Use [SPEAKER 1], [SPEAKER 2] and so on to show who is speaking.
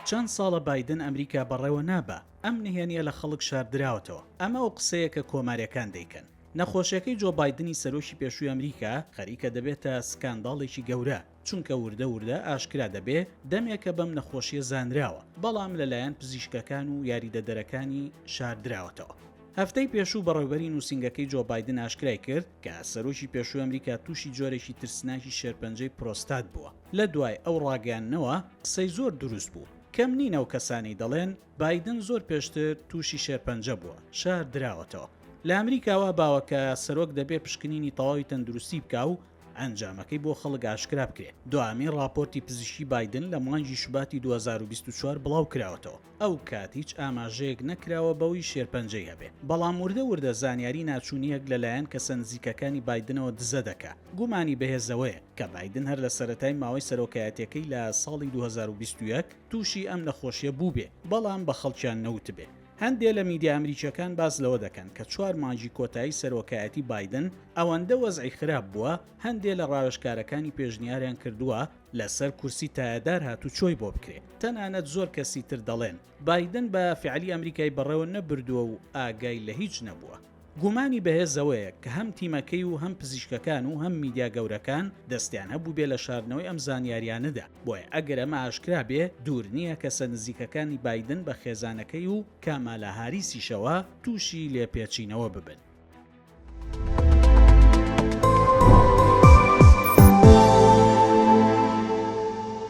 [SPEAKER 1] چەند ساڵە بایدن ئەمریکا بەڕێوە نابا، ئەم نهێنیە لە خەڵک شاردراوەتەوە. ئەمە ئەو قسەیە کە کۆماریەکان دەیکەن. نەخۆشیەکەی جۆ بایدنی سەرۆکی پێشووی ئەمریکا خەریکە دەبێتە سکانداڵێکی گەورە، چونکە وردە وردە ئاشکرا دەبێ دەمێکە بەم نەخۆشیە زانراوە، بەڵام لەلایەن پزیشکەکان و یاریدەدەرەکانی شاردراوەتەوە. هەفتەی پێشوو بەڕێوبەری نووسینگەکەی جۆ بایدن ئاشکرای کرد کە سەرۆکی پێشووی ئەمریکا تووشی جۆرێکی ترسناکی شێرپەنجەی پرۆستات بووە. لە دوای ئەو ڕاگەیاندنەوە قسەی زۆر دروست بوو. کەم نین ئەو کەسانەی دەڵێن بایدن زۆر پێشتر تووشی شێرپەنجە بووە، شاردراوەتەوە. لە ئەمریکا وا باوە کە سەرۆک دەبێ پشکنینی تەواوی تەندروستی بکا و ئەنجامەکەی بۆ خەڵک ئاشکرا بکرێ. دوامین ڕاپۆرتی پزیشکی بایدن لە مانگی شوباتی 2024 بڵاو کراوەتەوە. ئەو کات هیچ ئاماژەیەک نەکراوە بەوەی شێرپەنجەی هەبێ. بەڵام وردە وردە زانیاری ناچوونییەک لە لایەن کەسە نزیکەکانی بایدنەوە دزە دەکا. گومانی بەهێز ئەوەیە کە بایدن هەر لە سەرەتای ماوەی سەرۆکایەتیەکەی لە ساڵی 2021 تووشی ئەم نەخۆشیە بووبێ، بەڵام بە خەڵکیان نەوتبێ. هەندێ لە میدیا ئەمریکیەکان باس لەوە دەکەن کە چوار مانگی کۆتایی سەرۆکایەتی بایدن ئەوەندە وەزعی خراپ بووە، هەندێ لە ڕاوێژکارەکانی پێشنیاریان کردووە لەسەر کورسی تایەدار هاتوچۆی بۆ بکرێ. تەنانەت زۆر کەسی تر دەڵێن بایدن بە فیعلی ئەمریکای بەڕێوە نەبردووە و ئاگای لە هیچ نەبووە. گومانی بەهێز ئەوەیە کە هەم تیمەکەی و هەم پزیشکەکان و هەم میدیا گەورەکان دەستیان هەبووبێ لە شاردنەوەی ئەم زانیاریانەدا، بۆیە ئەگەر ئەمە ئاشکرا بێ دوور نییە کەسە نزیکەکانی بایدن بە خێزانەکەی و کامالا هاریسیشەوە تووشی لێپێچینەوە ببن.